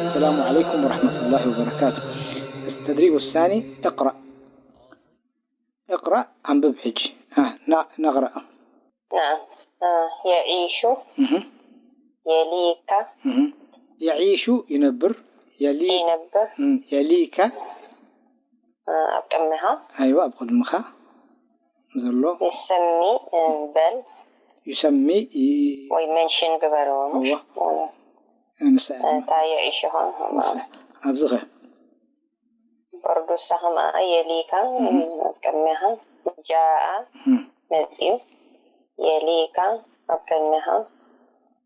السلام عليكم ورحمة الله وبركاته. التدريب الثاني، اقرأ. اقرأ، أنبب حج. ها، ن-، نقرأ. نعم. آه، يعيش. مهم. يليك. مهم. يعيش، ينبر. يليك. ينبر. مم. يليك. آه، ኣብ ቅድሚኻ። ኣይዋ፣ ኣብ ቅድሚኻ ዘሎ። يسمي، آه، በል። يسمي، ي-، ወይ ሜንሽን ግበርዎ። እዎ። እዎ። ንሳ እታ የዒሹኻ። ንሳ። ኣብዚ ኸ? በርዱሳ ኸምኣ የሊካ፣ እም። ኣብ ቅድሚኻ ጃኣ፣ እም። መጺኡ፣ የሊካ፣ ኣብ ቅድሚኻ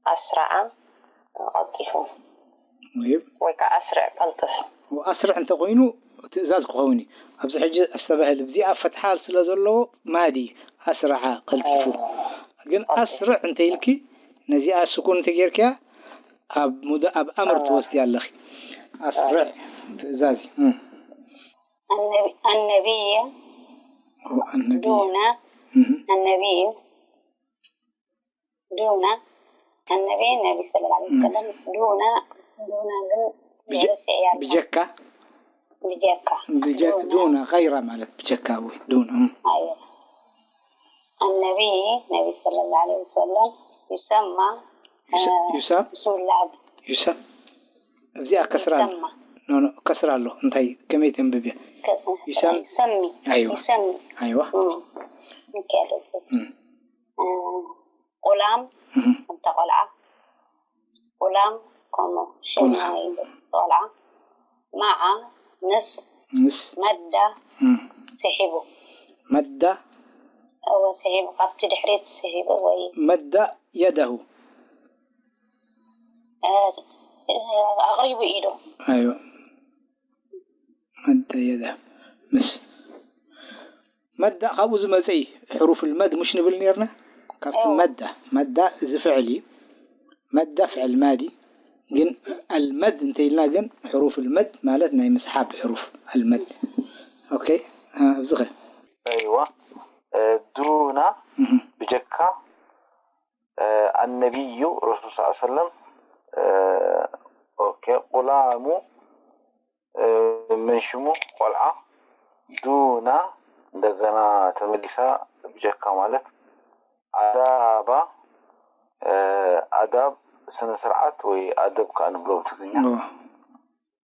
ኣስረዓ፣ ቀልጢፉ። ወይብ። ወይ ከዓ ኣስርዕ፣ ቀልጥፍ። ኣስርዕ እንተኾይኑ ትእዛዝ ክኸውን እዩ። ኣብዚ ሕጂ ኣስተባህል፣ እዚኣ ፈትሓ ስለ ዘለዎ ማዲ ኣስረዓ፣ ቀልጢፉ። ኣይዋ። ግን ኦኬ። ኣስርዕ እንተ ኢልኪ፣ ነዚኣ ስኩን እንተ ጌርክያ፣ ኣብ ሙዳ-፣ ኣብ ኣምር ኣዎ። ትወስድያ ኣለኺ። ኣስርዕ ኣዎ። ትእዛዝ እዩ። እም። النبي، النبي ኦ፣ ኣነቢ። دون እም። النبي دون النبي، ነቢ ሰለላሁ ዐለይሂ እም። ወሰለም ዱና፣ ዱና ግን ብጀ-፣ ርእሲ እያ። ብጀካ? ብጀካ። ብጀ-፣ ዱና። ዱና፣ ገይራ ማለት ብጀካ ወይ ዱና። እም። ኣይዋ። النبي، ነቢ ሰለላሁ ዐለይሂ ወሰለም يسمى، يس-، እ፣ يسم-، بسم الله። يسم-، እዚኣ ከስራ ኣሎ። يسمى. ኖ፣ ኖ፣ ከስራ ኣሎ። እንታይ፣ ከመይ ተንብብያ? ከ-፣ يسم-، يسمي. ኣይዋ። يسمي. ኣይዋ። እም። ኦኬ፣ ኣለኩ። እም። እ፣ ቁላም፣ እም። እንተ ቆልዓ። ቁላም፣ ከምኡ ሽም ቆልዓ። ናይ ቆልዓ። መዓ፣ ምስ፣ ምስ። መዳ፣ እም። ስሒቡ። መዳ። እወ፣ ስሒቡ፣ ካብቲ ድሕሪት ስሒቡ ወይ መዳ የደሁ። እ፣ እ፣ ኣቕሪቡ ኢዱ። ኣይዋ። መዳ የደሁ። ምስ። መዳ ካብኡ ዝመጸ እዩ። ሕሩፍ ልመድ ሙሽ ንብል ነርና? ካብቲ ኣዎ። መዳ። መዳ እዚ ፍዕል እዩ። መዳ ፍዕል ማዲ። ግን ኣልመድ እንተ ኢልና ግን ሕሩፍ ልመድ ማለት ናይ ምስሓብ ሕሩፍ ኣልመድ። ኦኬ። እ፣ ኣብዚ ኸ? ኣይዋ። እ፣ ዱና እህ። ብጀካ፣ እ፣ ኣነቢዩ ረሱል ሰለላሁ ዐለይሂ ወሰለም፣ እ፣ ኦኬ፣ ቁላሙ፣ እ፣ ምን ሽሙ ቆልዓ፣ ዱና፣ እንደገና ተመሊሳ ብጀካ ማለት ኣዳባ፣ እ፣ ኣዳብ ስነ ስርዓት ወይ ኣደብ ከኣ ንብሎ ብትግርኛ። እዎ።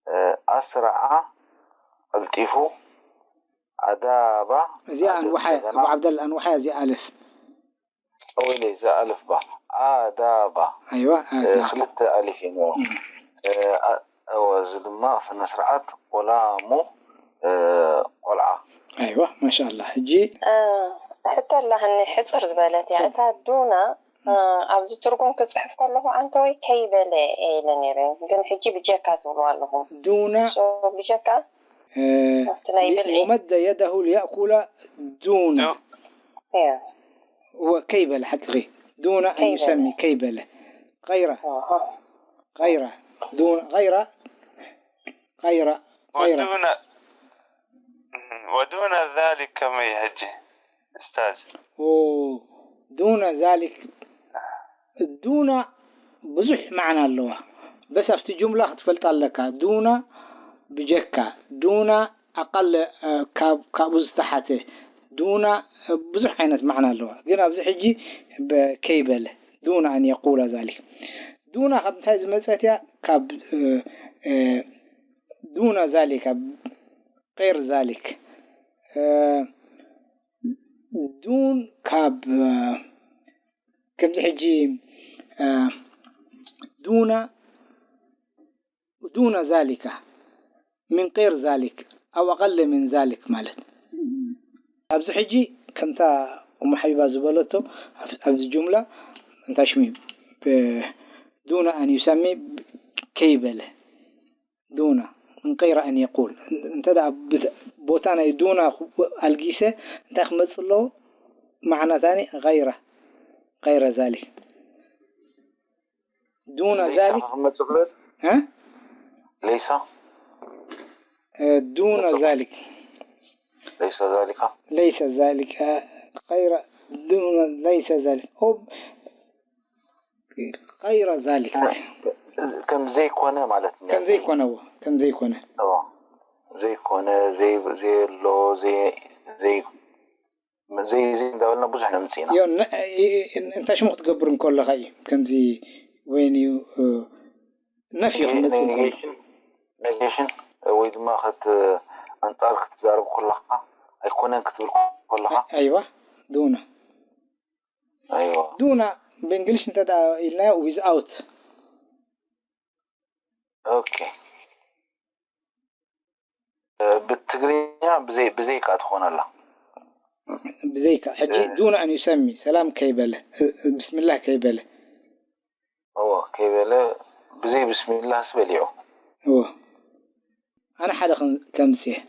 እ፣ ኣስረዓ፣ ቀልጢፉ፣ ኣዳባ፣ እዚኣ ኣደብ ኣንውሓያ፣ እንደገና። ኣቡ ዓብደላ፣ ኣንውሓያ እዚኣ ኣልፍ። ጠዊለ፣ እዛ ኣልፍ ባ። ኣዳባ። ኣይዋ፣ እ፣ ኣዳባ። ክልተ ኣሊፍ እየን፣ እዎ። እም። እ፣ ኣ-፣ እዎ፣ እዚ ድማ ስነ ስርዓት ቆላሙ፣ እ፣ ቆልዓ። ኣይዋ፣ ማሻኣላ። ሕጂ እ፣ ሕቶ ኣላህኒ ሕጽር ዝበለት እያ። እታ ዱና፣ እ፣ ኣብዚ ትርጉም ክጽሕፍ ከለኹ ኣንተ ወይ ከይበለ ኢለ ነይረ። ግን ሕጂ ብጀካ ትብልዋ ኣለኹም። ዱና። ሶ፣ ብጀካ እ፣ ኣብቲ ናይ ሊ-፣ ብልዒ። ወመደ የደሁ ሊያእኩለ ዱና። ዱ-፣ እያ። እወ፣ ከይበለ፣ ሓቅኺ። ዱና ኣን ከይበለ። ዩሰሚ፣ ከይበለ። ገይረ። ኣሃ። ገይረ። ዱና፣ ገይረ። ገይረ። ገይረ። ወዱነ፣ ወዱነ ዛሊክ ከመይ ሕጂ? ኡስታዝ። ኦ፣ ዱነ ዛሊክ፣ ዱና ብዙሕ መዓና ኣለዋ። በስ ኣብቲ ጁምላ ክትፈልጣ ኣለካ። ዱና ብጀካ፣ ዱና ኣቐል፣ እ፣ ካብ፣ ካብኡ ዝተሓተ፣ ዱና፣ እ፣ ብዙሕ ዓይነት መዓና ኣለዋ። ግን ኣብዚ ሕጂ በ-፣ ከይበለ፣ ዱና ኣን የቁላ ዛሊክ። ዱና ካብ እንታይ ዝመጸት እያ? ካብ፣ እ፣ እ፣ ዱነ ዛሊክ፣ ኣብ ቀይር ዛሊክ። እ፣ ዱን ካብ፣ እ፣ ከምዚ ሕጂ፣ እ፣ ዱነ፣ ዱነ ዛሊከ፣ ምን ቀይር ዛሊክ፣ ኣው ኣቐለ ምን ዛሊክ ማለት። ኣብዚ ሕጂ ከምታ እሙ ሓቢባ ዝበለቶ፣ ኣብ-፣ ኣብዚ ጁምላ፣ እንታይ ሽሙ እዩ? ብ-፣ ዱነ ኣን ዩሰሚ፣ ከይበለ። ዱና፣ ምን ቀይረ ኣን የቁል። እንተ ደኣ ብት-፣ ቦታ ናይ ዱና ኣልጊሰ እንታይ ክመጽእ ኣለዎ? መዓና ታኒ ገይረ፣ ገይረ ዛሊክ። ዱና ለይሳ ዛሊክ። ክመጽእ ይኽእል? እ? ለይሳ? እ፣ ዱና መጽእ። ዛሊክ። ليس ذلك. ليس ذلك غير دون ليس ذلك أو غير ذلك ከም ዘይኮነ ማለት እዩ። ከም ዘይኮነ እዎ ከም ዘይኮነ እዎ። ዘይኮነ፣ ዘይ-፣ ዘየሎ፣ ዘይ-፣ ዘይ-፣ ዘይ-፣ ዘይ እንዳበልና ብዙሕ ነምፅእ ኢና። ዮ ነ- እ- እ- እንታይ ሽሙ ክትገብር እንከለኻ እዩ ከምዚ ወይን እዩ እ፣ ነፍዩ ክመፅእ እንከሎ ኔጌሽን፣ ኔጌሽን ወይ ድማ ከት-፣ ኣንፃር ክትዛረብ ከለኻ፣ ኣይኮነን ክትብል ከለኻ። ኣይዋ ዱና ኣይዋ ዱና ብእንግሊሽ እንተ ደኣ ኢልናዮ ዊዝኣውት ኦኬ። እ፣ ብትግርኛ ብዘይ-፣ ብዘይካ ትኾን ኣላ። ብዘይካ ሕጂ ዱና ኣን ዩሰሚ ሰላም ከይበለ እ፣ እ፣ ብስምላህ ከይበለ እዎ፣ ከይበለ ብዘይ ብስሚላህስ በሊዑ። እዎ ኣነ ሓደ ከም- ከምፅእ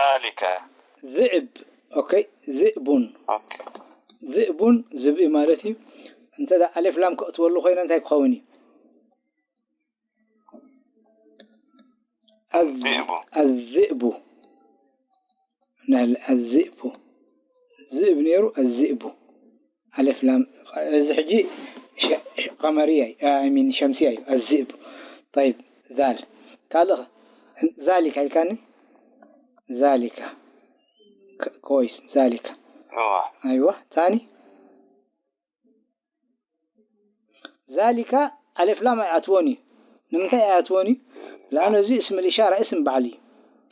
ذلك ዝእብ ኦኬ ዝእቡን ኦኬ ዝእቡን ዝብኢ ማለት እዩ እንተ ደኣ ኣሌፍ ላም ከእትወሉ ኮይነ እንታይ ክኸውን እዩ الذئب. الذئب نعم الذئب ዝእብ ነይሩ الذئب ኣሌፍ ላም እዚ ሕጂ ሸ- ሸ- ቀመርያ እዩ ሚን ሸምስያ እዩ الذئب طيب ዛል ካልእ ዛሊካ ኢልካኒ ዛሊካ ك- كويس ዛሊካ እዋ ኣይዋ ታኒ ዛሊካ ኣሌፍ ላም ኣይኣትዎን እዩ ንምንታይ ኣይኣትዎን እዩ ለኣነ እዚ እስም ልእሻራ እስም በዓል እዩ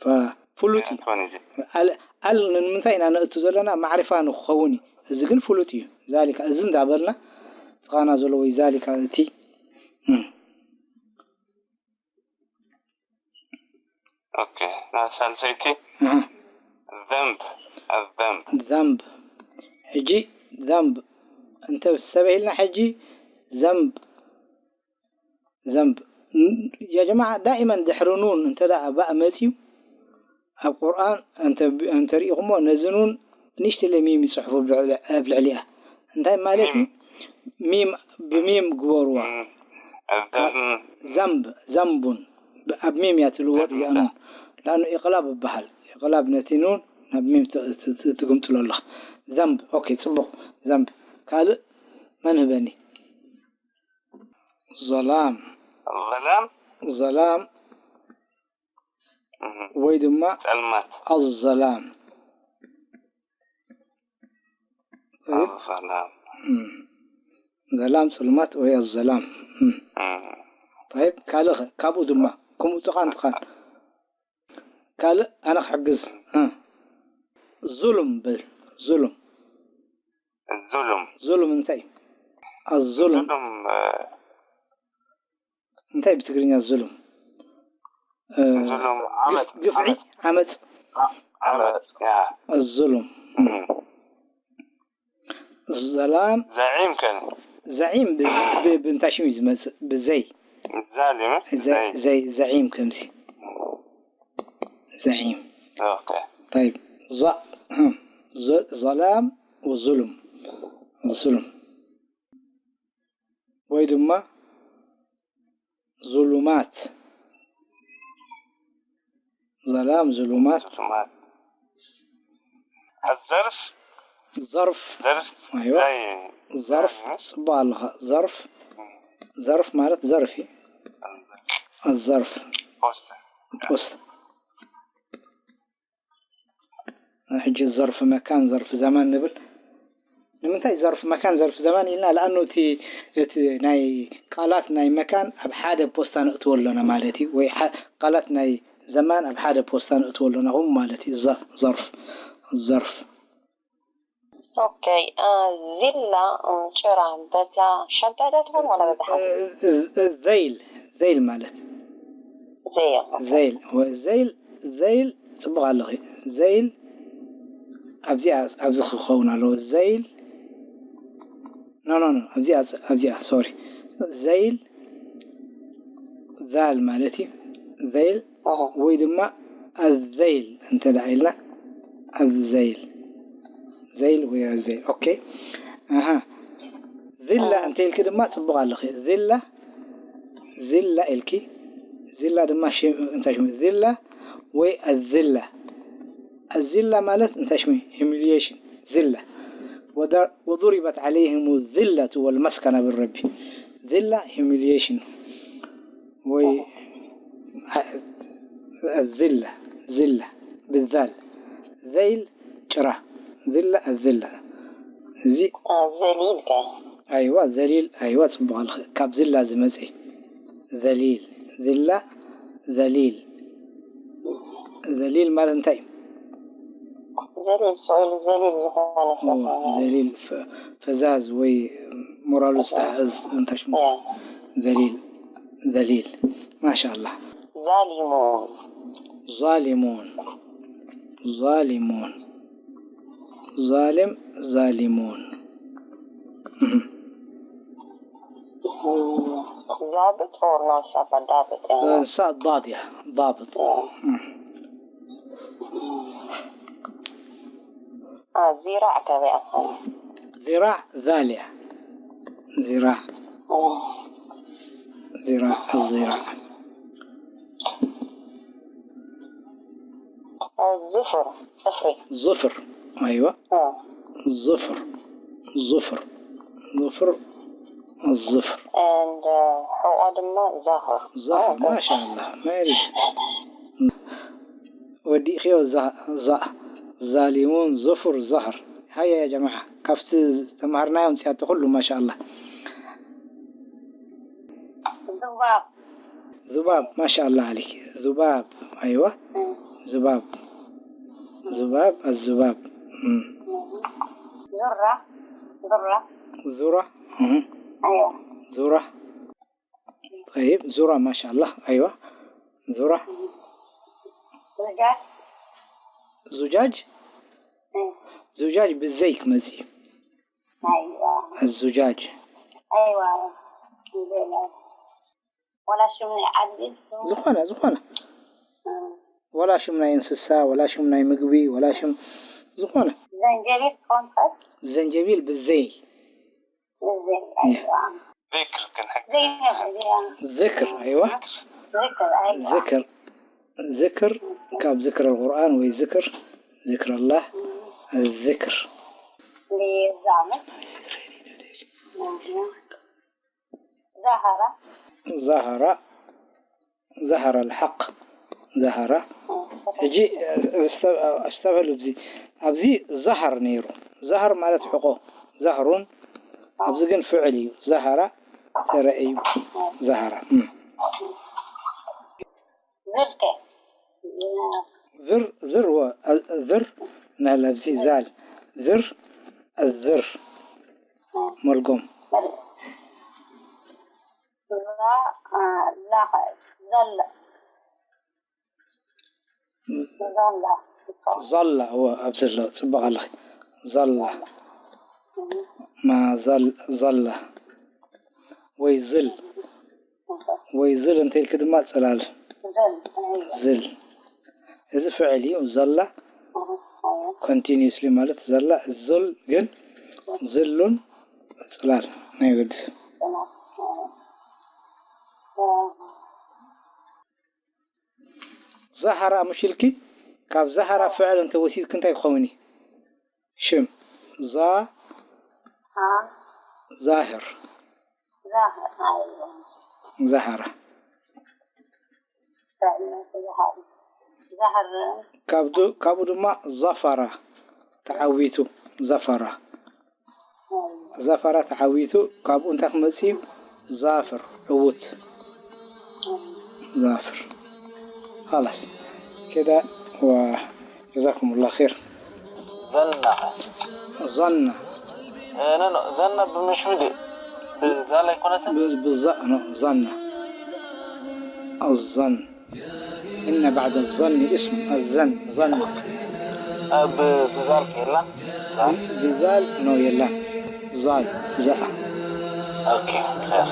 ف- ፍሉጥ እዩ ትኾን እዚ ኣል ኣል ንምንታይ ኢና ነእቱ ዘለና ማዕሪፋ ንክኸውን እዩ እዚ ግን ፍሉጥ እዩ ዛሊካ እዚ እንዳበልና ዝኻና ዘሎ ወይ ዛሊካ እቲ እም፣ ኦኬ። ናብ ሳልሰይቲ እም፣ ዘንብ ኣዘንብ ዘንብ ሕጂ ዘንብ እንተ ሰበሂልና ሕጂ ዘንብ ዘንብ ያ ጀማዓ ዳኢመን ድሕሪ ኑን እንተ ደኣ ባእ መፅዩ ኣብ ቁርኣን እንተ- እንተሪኢኹሞ ነዚ ኑን ንእሽተይ ለሚም ይፅሕፉ ኣብ ልዕሊ- ኣብ ልዕሊኣ እንታይ ማለት እዩ ሚም ብሚም ግበርዋ ዘንብ ዘንብ ዘንቡን ብ- ኣብ ሚም እያ ትልወጥ እዚኣ ኑን ለኣኑ ኢቕላብ ይበሃል ኢቕላብ ነቲ ኑን ናብ ሚም ት- ት- ት- ትግምጥሎ ኣለኻ ዘንብ ኦኬ ፅቡቕ ዘንብ ካልእ መን ህበኒ ظلام ظلام ظلام እህ፣ ወይ ድማ ጸልማት الظلام طيب ظلام እም። ظلام ጽልማት ወይ الظلام እም። እህ፣ طيب ካልእ ኸ? ካብኡ ድማ ከምኡ ጥቓ እንትኻን ካልእ ኣነ ክሕግዝ እ። ዙሉም በል ዙሉም ዙሉም ዙሉም እንታይ እዩ? الظلم ዙሉም እ፣ እንታይ ብትግርኛ ዙሉም? እ፣ ዙሉም ዓመጽ ግፍ- ግፍዒ ዓመጽ ዓመጽ ዓመጽ ያ الظلم እህ፣ ظلام ዘዒም ከን ዘዒም ብ- ብ- ብምንታይ ሽም እዩ ዝመፅእ? ብዘይ ዛሊም ዘይ- ዘይ ዘዒም ከምዚ ዘዒም ኦኬ طيب ظ- ظ- ظلام وظلم ظلم ወይ ድማ ظلمات ظلام ظلمات ظلمات الظرف ظرف ظرف أيوة. زي ظرف ጽቡቕ ኣለኻ ظرف ظرف ማለት ዘርፍ እዩ الظرف بوست بوست ሕጂ ዘርፍ መካን ዘርፍ ዘማን ንብል ንምንታይ ዘርፍ መካን ዘርፍ ዘማን ኢልና ለኣኑ እቲ እቲ ናይ ቃላት ናይ መካን ኣብ ሓደ ፖስታ ነእትዎ ኣለና ማለት እዩ ወይ ቃላት ናይ ዘማን ኣብ ሓደ ፖስታ ነእትዎ ኣለና ከምኡ ማለት እዩ ዘርፍ ዘርፍ ኦኬ ዚላ ጭራ በታ ሸንጣ ዶ ትኾን ዋላ በታ ሓንቲ ዘይል ዘይል ማለት ዘይ ዘይል ዘይል ዘይል ፅቡቕ ኣለኺ ዘይል ኣብዚኣ ኣብዚ ክኸውን ኣለዎ ዘይል ኖ ኖ ኖ ኣብዚኣ ኣብዚኣ ሶሪ ዘይል ዛል ማለት እዩ ዘይል ወይ ድማ ኣዘይል እንተ ደኣ ኢልና ኣዘይል ዘይል ወይ ኣዘይል ኦኬ ኣሃ ዚላ እንተ ኢልኪ ድማ ፅቡቕ ኣለኺ ዚላ ዚላ ኢልኪ ዚላ ድማ ሽም እንታይ ሽሙ ዚላ ወይ ኣዝላ الذلة ማለት እንታይ ሽሙ? Humiliation፣ ذلة። وض-، وضربت عليهم الذلة والمسكنة بالرب። ذلة humiliation ወይ الذلة، ذلة بالذال። ذيل ጭራ፣ ذلة الذلة። እዚ ዘሊል ከ? ኣይዋ፣ ዘሊል፣ ኣይዋ፣ ጽቡቕ ኣለኺ። ካብ ዝላ ዝመጽእ ዘሊል፣ ዝላ፣ ዘሊል። ዘሊል ማለት እንታይ እዩ? ዘሊል ስቕ ኢሉ ዘሊል ዝኾነ ሰብ እዎ፣ ማለት እዩ። ዘሊል ፈ-፣ ፈዛዝ ወይ ሞራሉ ዝተሓዝ እንታይ ሽሙ? እዎ። ዘሊል፣ ዘሊል። ማሻኣላህ። ዛሊሙን። ዛሊሙን። ዛሊሙን። ዛልም፣ ዛሊሙን። እህ። ዛብጥ ኦር ነው ሳባ ዳብጥ? እሳ ዳድ እያ፣ ዳብጥ። እህ። ዚራዕ ከበይ ኣኾነ? ዚራዕ ዛል እያ። ዚራዕ። እህ። ዚራዕ፣ ዚራዕ። ዙፍር፣ ጽፍሪ። ዙፍር፣ ኣይዋ። እህ። ዙፍር፣ ዙፍር፣ ዙፍር፣ ዙፍር። And, uh, ሕቖ ድማ ዛህር። ዛህር፣ ኦ፣ ማሻኣላህ፣ very good። ወዲእኽዮ ዛ-፣ ዛ-፣ ዛሊሙን፣ ዙፍር፣ ዛህር። ሃያ ያ ጀማዓ፣ ካብቲ ዝተማሃርናዮ ኣምፅኣቶ ኩሉ፣ ማሻኣላህ። ዙባብ። ذباب، ما شاء الله عليك. ذباب، أيوة. مم. ذباب. ذباب، الذباب. مم. ذرة. ذرة. ذرة. مم. أيوة. ذرة. طيب، ذرة، ما شاء الله. أيوة. ذرة. زجاج. زجاج؟ مم. زجاج بالزيك مزي. أيوة. الزجاج. أيوة. الحمد لله. ወላ ሽም ናይ ዓዲ ዝኾነ፣ ዝኾነ። እም። ወላ ሽም ናይ እንስሳ፣ ወላ ሽም ናይ ምግቢ፣ ወላ ሽም ዝኾነ። ዘንጀቢል ክኾን ይኽእል? ዘንጀቢል ብዘይ። ብዘይ፣ እየ። ኣይዋ። ذكر ግን ሕጂ ዘይነ፣ እያ። ذكر، ኣይዋ። ذكر፣ ኣይዋ። ذكر። ذكر ካብ ذكر القرآن ወይ ذكر، ذكر الله، እም። الذكر። ሊዛመት። እም። ዛሃራ። ዛሃራ። ዛሃራ الحق። ዛሃራ። ሕጂ፣ ኣስተ-፣ ኣስተብህሉ፣ ኣብዚ፣ ኣብዚ ዛሃር ነይሩ። ዛሃር ማለት ሕቖ። ዛህሩን፣ ኣብዚ ግን ፍዕል እዩ። ዛሃራ ተረእዩ። ዛሃራ። እም። ዝር ከ? ዝር፣ ዝር ወ-፣ አ-፣ ዝር፣ ናላ ኣብዚ ዛል። ዝር፣ ኣዝር። መልጎም። ዛ-፣ አ፣ ዛኸ፣ ዘለ። ዘለ። ዛላ፣ እወ፣ ኣብዚ ኣሎ። ጽቡቕ ኣለኺ። ዛላ። ማ ዛል-፣ ዛላ። ወይ ዝል። ወይ ዝል እንተ ኢልኪ ድማ ጽላል። ዝል፣ ኣይዋ። ዝል። እዚ ፍዕል እዩ። ዘላ ኣሃ፣ ኣይዋ። ኮንቲኒዩስሊ ማለት ዘላ። ዙል ግን ዝሉን ጽላል ናይ ወዲ ሰብ። ጽላል፣ ኣይዋ። ዛሃራ ምሽ ኢልኪ፣ ካብ ዛሃራ ፍዕል እንተ ወሲድኪ እንታይ ክኸውን እዩ? ሽም። ዛ-፣ አ። ዛህር። ዛህር፣ ኣይዋ። ዛሃራ። ዛህር፣ ዛህር። ዛህር። ካብ ዱ-፣ ካብኡ ድማ ዘፈራ፣ ተዓዊቱ፣ ዘፈራ። ዘፈራ ተዓዊቱ፣ ካብኡ እንታይ ክመጽእ እዩ? ዛፍር፣ ዕዉት። ዛፍር። خلاص. كده و جزاكم الله خير. ዘና። ዘና። እ፣ ኖ፣ ኖ፣ ዘና ብምሽዊ ድዩ? ብዛል ኣይኮነትን? ብ-፣ ብዛ-፣ ኖ፣ ዘና። الظن. إن بعد الظن إثم، الظن، ظن. እ፣ ብ-፣ ብዛል ከ የላን? ዛል? ብዛል ኖ የላን። ዛል፣ ዛኣ። ኦኬ፣ ኸይር።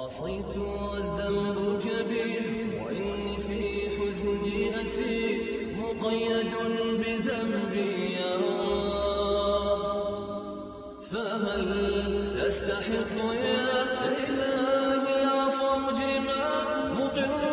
عصيت والذنب كبير، وإني في حزني أسير، مقيد بذنبي يا رب. فهل أستحق يا إلهي العفو مجرما؟ مقر